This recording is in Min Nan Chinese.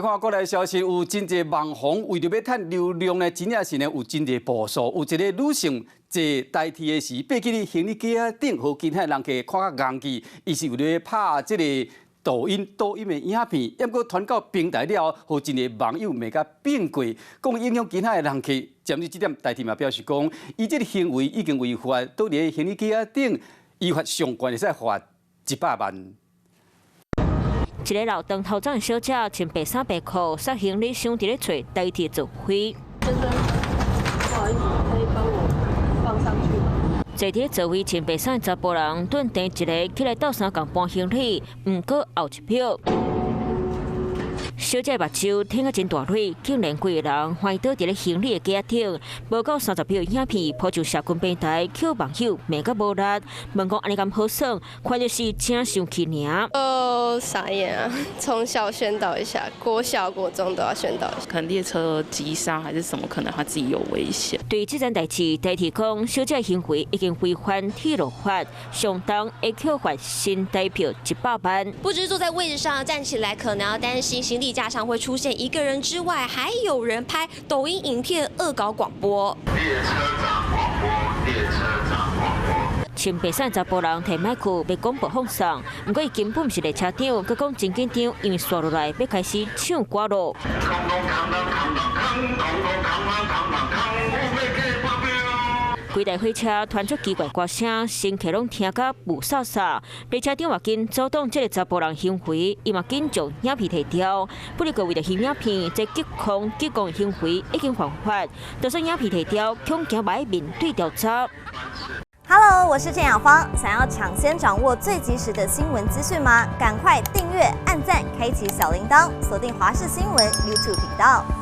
看國內消息，有真濟網紅為著欲趁流量呢，真正是呢有真濟步數。有一个女性坐台鐵的時，爬去行李架頂，予其他人客看較戇去，伊是為咧拍這个抖音的影片，毋過傳到平台了後，予真濟網友罵甲變過，講影響其他的人客。針對這點，台鐵嘛表示講，伊這个行為已經違法，倒佇行李架頂，依法上懸會使罰100萬。一个留長頭鬃的小姐穿白衫白褲，提行李箱佇咧揣台鐵座位。先生，不好意思，可以幫我放上去嗎？坐佇座位穿白衫的查埔人，頓提一个起來鬥相共搬行李，毋過後一票。小姐目睭挺甲真大蕊，竟然規个人橫倒佇咧行李的架頂，無夠30秒影片，鋪上社群平台，予網友罵甲無力，問講按呢敢好耍，看著是真生氣爾。哦，傻眼啊！從小宣導一下，國小、國中都要宣導一下。可能列車急剎還是什麼，可能他自己有危險。對這件代誌，台鐵講小姐行為已經違反鐵路法，相當會扣罰新台票100萬。不只坐在位置上站起來，可能要擔心行李架上會出現一個人之外，還有人拍抖音影片惡搞廣播。列車長廣播，列車長廣播。穿白衫查埔人提麥克欲廣播放送，毋過伊根本毋是列車長，閣講真緊張，因為紲落來欲開始唱歌囉。空空規台火車傳出奇怪歌聲，乘客攏聽甲霧煞煞。列車長嘛緊阻擋這个查埔人行為，伊嘛緊將影片提掉。不過為著翕影片，這激抗激光行為已經犯法，就算影片提掉，恐驚欲面對調查。 Hello，我是鄭雅芳。想要搶先掌握最及時的新聞資訊嗎？趕快訂閱、按讚、開啟小鈴鐺，鎖定華視新聞 YouTube 頻道。